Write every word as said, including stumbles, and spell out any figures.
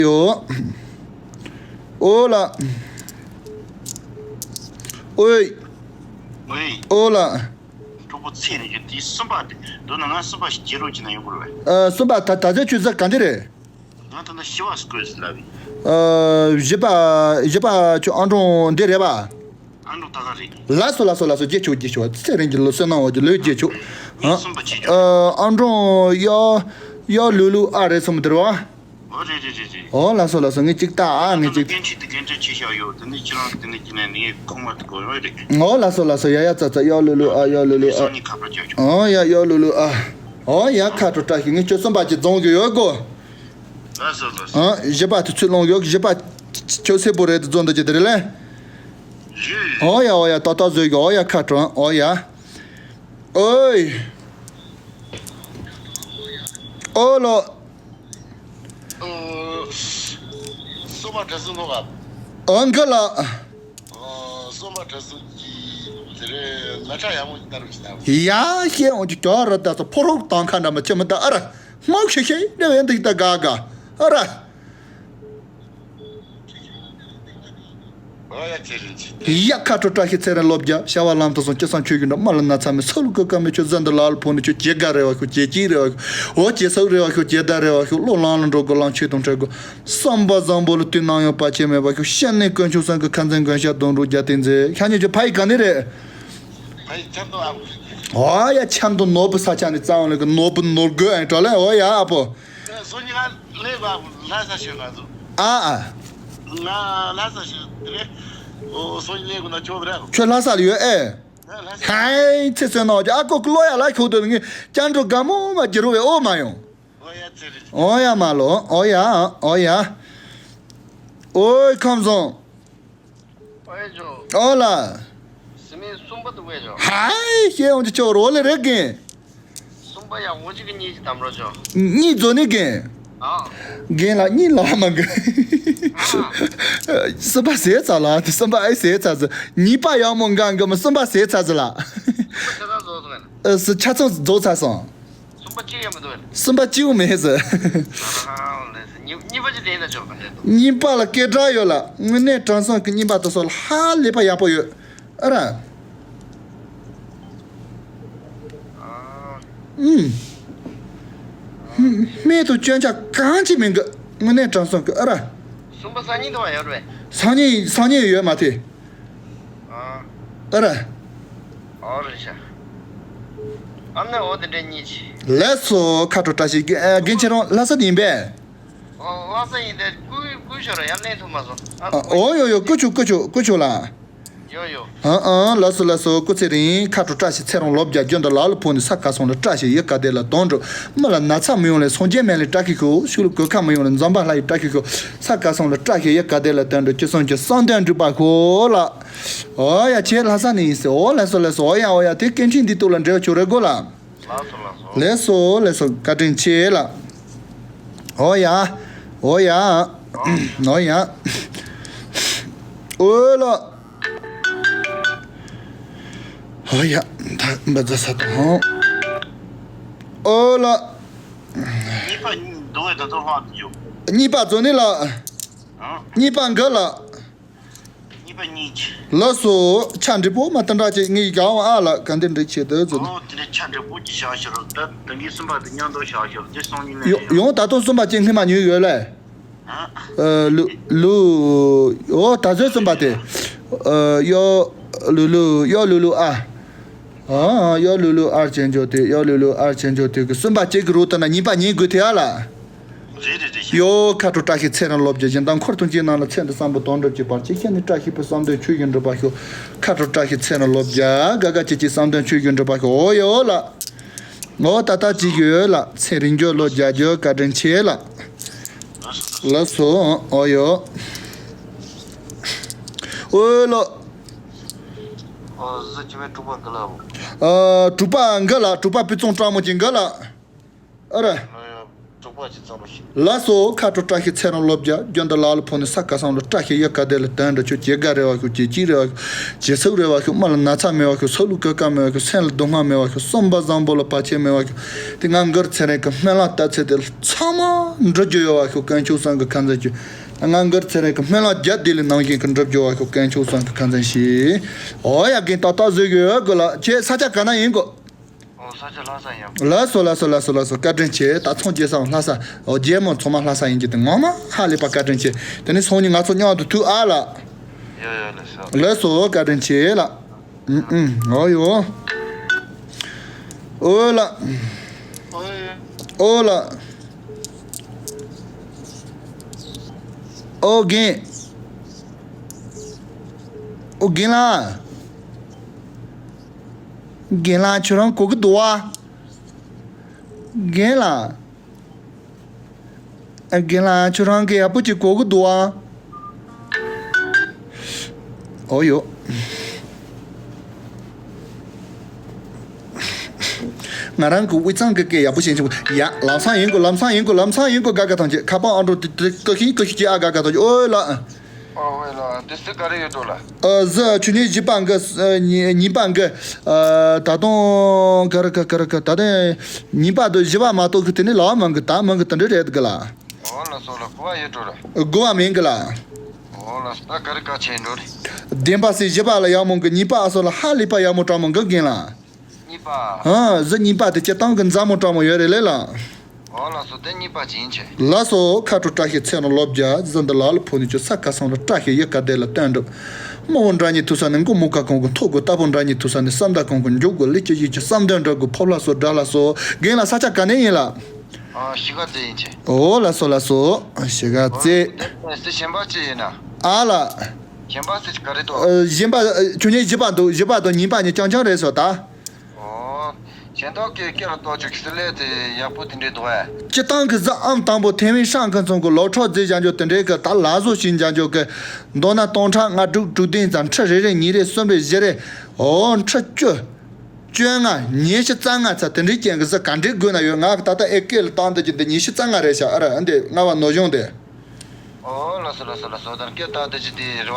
ཡོ། ཨོ་ལ། ཨོའི། ཨོའི། ཨོ་ལ། གྲོགས་པོ་ཚེ་རིང་གི་དེའི་གསུམ་པ་དེ་མདོར་ན་ང་གསུམ་པ་ཞིག་རྒྱལ་རོགས་ཀྱི་ན་ཡོང་དགོས་རེད་བས། ཨ་གསུམ་པ་ད་ད་ཚོད་ཁྱོད་ཟ་ག་འདི་རེད། ང་ད་ལྟ་ཞི་བ་སྐོས་སུ་ལབ་ཡིན། ཨ་བཞི་པ་བཞི་པ་ཁྱོད་ཨང་གྲངས་འདི་རེད་པ། ཨང་གྲངས་ད་ག་རེད། ལགས་སོ་ལགས་སོ་ལགས་སོ། རྗེས་ཆོག་རྗེས་ཆོག། ཚེ་རིང་གི་ལོ་བསོད་ནམས་འོག་གི་ལོས་རྗེས་ཆོག། ངས་གསུམ་པ་བྱེད་ཆོག། ཨ་ཨང་གྲངས་ཡ་ཡ་ལུ་ལུ་ཨ་རེད་སོང་དེ་རེད་བ། ཨོ་རེད་རེད་རེད་རེད། ཨོ་ལགས་སོ་ལགས་སོ། ངས་གཅིག་ལྟ་ཨ། ངས་གཅིག་འགན་འཁྲི་དེ་འགན་འཁྲི་ཆེ་ཤོས་ཡོད། དེ་ནས་ཁྱེད་རང་དེ་ནས་ཁྱེད་ནས་ངས་ཁུངས་མ་དེ་གོ་ཡོད་རེད། ཨོ་ལགས་སོ་ལགས་སོ། ཡ་ཡ་ཙག་ཙག། ཡ་ལུ་ལུ་ཨ། ཡ་ལུ་ལུ་ཨ། སང་ཉིན་ཁ་པར་རྒྱག་ཆོག། ཨོ་ཡ་ཡ་ལུ་ལུ་ཨ། ཨོ་ཡ་ཁ་དྲོ་བཀྲ་ཤིས། ངས་ཁྱོད་གསུམ་པ་ཅིག་རྫོང་གི་ཡོད་གོ། ལགས་སོ་ལགས་སོ། ཨ་བཞི་པ་དེ་ཚུར་སློང་ཡོད། བཞི་པ་ཁྱོད་སེ་པོ་རེད་དེ་རྫོང་འདི་ཅི་དེ་རེད་ལེ། ཞུ། ཨོ་ཡ་ཨོ་ཡ། ཏག་ཏག་བཟོས་གི། ཨོ་ཡ་ཁ་དྲོ། ཨོ་ཡ། ཨོའི། ཨོ་ལོ། སོ་མ་གྲྭ་ཟུར་ནོ་ག་ཨང་ཀི་ལགས། སོ་མ་གྲྭ་ཟུར་གྱི་དེ་རེད། ན་ཁྲ་ཡག་མོ་ཞིག་ལྟ་རོགས་ཞིག་ལྟ་རོགས། ཡ་ཤེས་འོང་གི་གྱོ་ར་ད་སོ་ཕོ་རོག་དང་ཁ་འདྲ་མ་ཆེ་མི་ད་ཨ་ར། སྨག་ཤེས་ཤེས་རེ་བས་འདུག་ད་ག་ག་ཨ་ར། ཨོ་ཡ་ཚེ་རིང་ཅིག། ཡ་ཁ་དྲོ་བཀྲ་ཤིས། ཚེ་རིང་ལོ་བརྒྱ། བྱ་བ་ལམ་དུ་སོང་། སྐྱེ་སངས་ཆོས་ཀྱི་འགྲོ། མ་ལ་ན་ཚ་མེད། ཚ་ལུ་ཀུ་ཀ་མེད། ཁྱོད་བཟའ་འདི་ལ་ལ་ཕོག་ནས། ཁྱོད་ཇེ་དགའ་རེ་བ་ཤོག་ཇེ་སྐྱིད་རེ་བ་ཤོག་འོ་ཇེ་སོག་རེ་བ་ཤོག་ཇེ་དགའ་རེ་བ་ཤོག་བློ་ལང་ལ་འགྲོ་དགོས། ལང་ཆོས་དང་འཕྲད་དགོས། བསམ་པ་བཟང་པོ་ལ་དུས་ནམ་ཡང་བར་ཆད་མེད་པ་ཤོག་ཤ་ནས་དཀོན་མཆོག་གསུམ་གྱི་ཁ་འཛིན་མགོན་སྐྱབས་དོན་གྲུབ་རྒྱལ་བསྟན་མཛད། ཤ་ཉེ་ཁྱོད་ཕ་ཡི་ག་ནས་རེད། ཕ་ཡི་ཆབ་མདོ་ཨ། ཨ་ཡ་ཆབ་མདོ་ནོར་བུ་ས་ཆ་ནས་རྩ་བ་ལེན་གི། ནོར་བུ་ནོར་རྒོད་ཨེ་གྲོ་ལེ། ཨོ་ཡ་ཨ་ཕོ། སོ་ཉི་ང་ལེ་བ་ལྷ་ས་ཤོད་ང་ཚོ། ཨ་ཨ། ང་ལྷ་ས་ཤོད་དེ་རེད། ཨོ་སོ་ཉི་ལེ་གུ་ན་ཆོག་རེད། ཁྱོད་ལྷ་ས་ལ་ཡོད་ཨེ། ལྷ་ས། ཧའི་ཚེ་བསོད་ནམས་ཨ་ཀོ་ཀློ་ཡ་ལ་ཁྱོད་དོ་ངས་ཅང་འགྲོ་དགའ་མོ་མ་གྱི་རུ་བའི་ཨོ་མ་ཡོང་། ཨོ་ཡ་ཚེ་རེད། ཨོ་ཡ་མ་ལོ། ཨོ་ཡ་ཨོ་ཡ། ཨོའི་ཁམས་བཟང་། ཨོ་ལ། སི་མི་གསུམ་པ་འདུག་བས་ཇོ། ཧའི་ཤེས་འོང་ཅི་ཆོག་རོ་ལེ་རེད་གིན། གསུམ་པ་ཡང་འོ་ཅི་གི་གཉིས་ཀྱི་དམ་རོ་ཇོ། གཉིས་རྫོ་ནི་གིན། ཨ། གིན་ལ་གཉིས་ལ་མ་གིན། གསུམ་པ་ཟེར་ཚ་ལ་དེ་གསུམ་པ་ཨེ་ཟེར་ཚ་ཟེར། གཉིས་པ་ཡག་མོ་འགའ་འགའ་མོ་གསུམ་པ་ཟེར་ཚ་ཟེར་ལ། ཆ་ཚང་རྫོགས་སོང་ངས། ཨ་སི་ཆ་ཚང་རྫོགས་ཚ་སོང་། གསུམ་པ་གཅིག་ཡང་མི་འདུག་ཨེ། གསུམ་པ་གཅིག་མེད་ཟེར། ཨ་ལས་སི་གཉིས་གཉིས་པ་ཅིག་ལེན་ན་ཆོག་ག་ལས་འདུག་གཉིས་པ་ལ་སྐད་གྲགས་ཡོད་ལ། དངོས་གནས་དྲང་སྲོང་གི་གཉིས་པ་དེ་ཚོ་ལ་ཧ་ལས་པ་ཡག་པོ་ཡོད། ཨ་ར། ཨ། ཨུམ། སྨད་དུ་སྐྱོན་ཆ་གང་ཅི་མི་འགི། དངོས་གནས་དྲང་སྲོང་གི་ཨ་ར། གསུམ་པ་སང་ཉིན་དུ་བ་ཡོད་རེད། སང་ཉིན་སང་ཉིན་ཡོད་མ་ཐེ། ཨ། ཨ་ར། ཨོ་རེད་ཤག་ཨ་ནི་འོ་དེ་འདྲ་གཉིས་ཆི། ལགས་སོ་ཁ་དྲོ་བཀྲ་ཤིས། རྒན་ཁྱེད་རང་ལྷ་ས་ཡིན་པས། ཨོ་ལྷ་ས་ཡིན་དེ་སྐུ་སྐུ་ཞོར་ཡར་ལེན་ཐུབ་མ་སོང་། ཨ་ཨོ་ཡོ་ཡོ་སྐུ་ཆུ་སྐུ་ཆུ་སྐུ་ཆུ་ལ། ཡོ་ཡོ། ཨ་ཨ་ལགས་སོ་ལགས་སོ། སྐུ་ཚེ་རིང་། ཁ་དྲོ་བཀྲ་ཤིས། ཚེ་རིང་ལོ་བརྒྱ། རྒྱུན་དུ་ལ་ལ་ཕུག་ནས་ས་ཁ་སོང་ལ་བཀྲ་ཤིས་ཡི་ག་དེ་ལ་དོན་འགྲུབ། མི་ལ་ན་ཚ་མི་ཡོང་ལ་སངས་རྒྱས་སྨན་ལ་བཀྲ་ཤིས་ཤོག་ཤུགས་ལ་གོད་ཁ་མི་ཡོང་ལ་འཛམ་བུ་གླིང་ལ་བཀྲ་ཤིས་ཤོག་ས་ཁ་སོང་ལ་བཀྲ་ཤིས་ཡི་ག་དེ་ལ་དོན་འགྲུབ། ཅི་སོང་ཅི་བསམ་དོན་འགྲུབ་པ་ཤོག་ལ། ཨོ་ཡ་ཁྱེད་ལྷ་ས་ནས་ཡིན་ཟེར། ཨོ་ལགས་སོ་ལགས་སོ། ཨོ་ཡ་ཨོ་ཡ། དེ་སྐད་འཕྲིན་འདི་ཐོག་ལ་འབྲེལ་བ་བྱུང་རེད་གོ་ལ། ལགས་སོ་ལགས་སོ། ལགས་སོ་ལགས་སོ། བཀའ་དྲིན་ཆེ་ལ། ཨོ་ཡ། ཨོ་ཡ། ཨོ་ཡ། ཨོ་ལ། ཨོ་ཡ། ད་འབའ་ཛ་ས་ཏོ་ཧོ། ཨོ་ལ། གཉིས་པ་གཉིས་འདུག་བས་ད་དུང་ལྷག་ཏུ་ཡོད། གཉིས་པ་རྫོགས་ནི་ལ། ཨ། གཉིས་པ་འགའ་ལ། གཉིས་པ་གཉིས་ཀྱི། ལགས་སོ། ཆ་འགྲིག་པོ་མ་དེ་འདྲ་ཅིག་ངས་གང་ཨ་ལ་ག་འདི་འགྲིག་ཆེད་དུ་ཟེར་ན། ཨོ་དེ་འདྲ་ཆ་འགྲིག་པོ་ཅིག་བཞག་ཤོག་རོགས། ད་ད་གིན་གསུམ་པ་དེ་མཉམ་དུ་བཞག་ཤོག་རོགས། དེ་སང་ཉིན་ནས་ཡོང་། ཡོང་། ད་དུང་གསུམ་པ་ཅིག་སྔོན་མ་ཉོས་ཡོད་ལེ། ཨ། ཨ། ལུ་ལུ། ཨོ་ད་གཟོད་གསུམ་པ་དེ། ཨ། ཡོ་ལུ་ལུ་ཡོ་ལུ་ལུ་ཨ། ཨ། ཡོ་ལུ་ལུ་ཨར་ཅན་ཇོ་དེ། ཡོ་ལུ་ལུ་ཨར་ཅན་ཇོ་དེ་གི་གསུམ་པ་ཅིག་གི་རུ་ཏུ་ན་གཉིས་པ་ཉིན་དགོས་ཐེ་ཨ་ལ། རེད་རེད་རེད། ཡོ་ཁ་དྲོ་བཀྲ་ཤིས། ཚེ་རིང་ལོ་བརྒྱ། སྦྱིན་བདག་འཁོར་དང་བཅས་རྣམས་ལ། ཚེ་འདི་བསམ་པའི་དོན་འགྲུབ་ཀྱི་བར་ཆད། ཤ་ནི་བཀྲ་ཤིས་པའི་བསམ་དོན་ཆོས་བཞིན་འགྲུབ་པར་ཤོག་ཁ་དྲོ་བཀྲ་ཤིས། ཚེ་རིང་ལོ་བརྒྱ། དགའ་དགའ་སྐྱིད་སྐྱིད། བསམ་དོན་ཆོས་བཞིན་འགྲུབ་པར་ཤོག་ཨོ་ཡོ་ལ། ཨོ་ད་ལྟ་ཅིག་ཡོད་ལ། ཚེ་རིང་འགྱོ་ལོ་བརྒྱ་འགྱོ། བཀའ་དྲིན་ཆེ་ལ། ལགས་སོ། ཨོ་ཡོ། ཨོ་ལོ། ཨོ་གཟི་ཁྱི་མེད་དྲུག་པ་འགའ་ལ། ཨ་དྲུག་པ་འགའ་ལ། དྲུག་པ་དཔེ་ཚོང་སྤྲང་མོ་ཅིག་འགའ་ལ། ཨ་ར། ལགས་སོ། ཁ་དྲོ་བཀྲ་ཤིས་ཚེ་རིང་ལོ་བརྒྱ། རྒྱུན་དུ་ལ་ལ་ཕོག་ནས་ས་ཁ་སང་ལ་བཀྲ་ཤིས་ཡུལ་ག་བདེ་ལ་དོན་འགྲུབ་ཤོག་ཇེ་དགའ་རེ་བ་ཤོག་ཇེ་སྐྱིད་རེ་བ་ཤོག་ཇེ་སུག་རེ་བ་ཤོག་མི་ལ་ན་ཚ་མེད་པ་ཤོག་སོ་ལུ་ཀ་ཀ་མེད་པ་ཤོག་སེམས་ལ་སྡུག་བསྔལ་མེད་པ་ཤོག་གསུམ་པ་བཟང་པོ་ལ་བར་ཆད་མེད་པ་ཤོག་དེ་ང་གུ་རུ་ཚེ་རིང་གི་སྨོན་ལམ་བཏབ་ཚེ་དེ་ཚང་མ་འགྲུབ་རྒྱུ་ཡོད་པ་ཤོག་དཀོན་མཆོག་གསུམ་གི་ཁ་འཛིན་ཅིག་ང་གུ་རུ་ཚེ་རིང་གི་སྨོན་ལམ་རྒྱ་བདེ་ལས་ནང་བཞིན་གི་འགྲུབ་རྒྱུ་བ་ཤོག་དཀོན་མཆོག་གསུམ་གི་ཁ་འཛིན་ཞིག་འོ་ཡ་རྒན་ཏག་ཏག་བཟོས་གི་ཡོད་གི་ལ། ཁྱེད་ས་ཆ་ག་ན་ཡིན་གོ། ཨོ་ས་ཆ་ལྷ་ས་ཡིན། ལགས་སོ་ལགས་སོ་ལགས་སོ་ལགས་སོ། བཀའ་དྲིན་ཆེ། ད་ཚོང་རྒྱས་སམ་ལྷ་ས། ཨོ་རྒྱལ་མོ་ཚང་མ་ལྷ་ས་ཡིན་གྱི་དེ་ངོ་མ་ཧ་ལས་པ་བཀའ་དྲིན་ཆེ། དེ་ནས་སང་ཉིན་ང་ཚོ་མཉམ་དུ་ཐུག་ཨ་ལ། ཡོ་ཡོ་ལགས་སོ། ལགས་སོ་བཀའ་དྲིན་ཆེ་ལ། ཨུམ་ཨུམ་ཨོ་ཡོ། ཨོ་ལ། ཨོ་ལ། ཨོ་རྒན། ཨོ་རྒན་ལགས། རྒན་ལགས་ཁྱོད་རང་གོ་གི་འདུག་བ། རྒན་ལགས། རྒན་ལགས་ཁྱོད་རང་གི་ཡག་པོ་ཅིག་གོ་གི་འདུག་བ། ཨོ་ཡོ། ང་རང་གི་དབུས་གཙང་གི་སྐད་ཡག་པོ་ཤེས་ཆེན་པོ་ཡ། ལམ་སང་ཡིན་གོ་ལམ་སང་ཡིན་གོ་ལམ་སང་ཡིན་གོ་དགའ་དགའ་ཐང་ཆེ། ཁ་པར་ཨང་གྲངས་དེ་དེ་ཀ་ཤིང་ཀ་ཤིང་ཅི་ཨ་དགའ་དགའ་ཐང་ཆེ། ཨོ་ལ། ཨོ་ཝེ་ལ་དེ་སི་ག་རེ་ཡོད་དོ་ལ། ཨ་གཟི་ཆུ་ཉིན་བཞི་པ་འགི་ཨ་ཉི་ཉི་པ་འགི་ཨ་ད་དུང་ག་རེ་ག་ག་རེ་ག་ད་དུང་ཉི་པ་དུ་བཞི་པ་མ་གཏོགས་གི་དེ་ནི་ལའོ་མང་གི་ད་མང་གི་དེ་འདྲ་རེད་གི་ལ། ཨོ་ལ་སོ་ལ་གོ་བ་ཡོད་དོ་ལ། གོ་བ་མིན་གི་ལ། ཨོ་ལ་སོ་ད་ག་རེ་ག་ཆེ་འགྲོ་རེད། བདེན་པ་སི་བཞི་པ་ལ་ཡག་མོ་གི་ཉི་པ་ཨ་སོ་ལ་ཧ་ལས་པ་ཡག་མོ་དྲག་མོ་གི་རྒན་ལ། གཉིས་པ། ཨ་གཟི་གཉིས་པ་དེ་སྤྱིར་བཏང་གི་མཛའ་མོ་དྲག་མོ་ཡོད་རེད་ལེ་ལ། ཨོ་ལགས་སོ་དེ་གཉིས་པ་ཅིག་ཡིན་ཆེ། ལགས་སོ་ཁ་དྲོ་བཀྲ་ཤིས་ཚེ་རིང་ལོ་བརྒྱ། གཟི་འདི་ལ་ལ་ཕོག་ནས་ཁྱོད་ས་ཁ་སང་ལ་བཀྲ་ཤིས་ཡུལ་ག་བདེ་ལ་དོན་འགྲུབ། དམུ་བོ་འདྲ་གཉིས་ཐུག་ས་ནས་མགོ་མུ་ཁ་གོང་གི་མཐོ་དགོས། རྟ་ཕོ་འདྲ་གཉིས་ཐུག་ས་ནས་བསམ་དག་གོང་གི་མགྱོགས་དགོས། ལི་ཅི་ཡི་ཅི་བསམ་དོན་འགྲུབ་དགོས། ཕོབ་ལ་སོ་དགྲ་ལ་སོ། རྒན་ལགས་ས་ཆ་ག་ནས་ཡིན་ལ། ཨ་གཞིས་ཀ་རྩེ་ཡིན་ཆེ། ཨོ་ལགས་སོ་ལགས་སོ། གཞིས་ཀ་རྩེ། ཨ་དེ་སི་གཞན་པ་ཅི་ཡིན་ན། ཨ་ལ། གཞན་པ་སི་ག་རེ་འདུག་ཨ་གཞན་པ་ཨ་ཁྱོད་གཉིས་བཞི་པ་འདུག་བཞི་པ་དང་གཉིས་པ་གཉིས་རྐྱང་རྐྱང་རེད་སོ་ད། ཨོ། གཞན་དག་གི་སྐད་ལ་གཏོགས་ཆོག་གི་སི་ལེ་དེ་ཡག་པོ་དེ་འདྲས་འདུག་ཨ། སྤྱིར་བཏང་གི་གཟི་ཨམ་དང་པོ་ཐེ་ཝན་ཧྲང་ཁི་ཚང་གི་ལོ་ཁྲོ་རྫས་བཞག་འཇོག་དེ་འདྲས་གི་ད་ལ་བཟོ་ཞིག་བཞག་འཇོག་གི། མདོར་ན་སྟོང་ཕྲག་ལྔ་དྲུག་དྲུག་བདུན་ཙམ་ཁྲི་རེ་རེ་གཉིས་རེ་གསུམ་རེ་བཞི་རེ། ཨོ་ཁྲི་བཅུ། བཅོ་ལྔ་ཉི་ཤུ་རྩ་ལྔ་ཚ་དེ་འདྲའི་རྐྱེན་གི་གཟི་ག་འདྲའི་དགོས་ན་ཡོད། ང་གི་ད་ལྟ་ཨེ་སྐད་ལ་བཏང་འདི་ཀྱི་འདི་ཉི་ཤུ་རྩ་ལྔ་རེད་ཤག་ཨ་ར་ཨ་འདི་ལྔ་བ་ནོར་གཞུང་དེ། ཨོ་ལགས་སོ་ལགས་སོ་ལགས་སོ། ད་སྐད་བཏང་འདི་ཀྱི་འདི་རེ་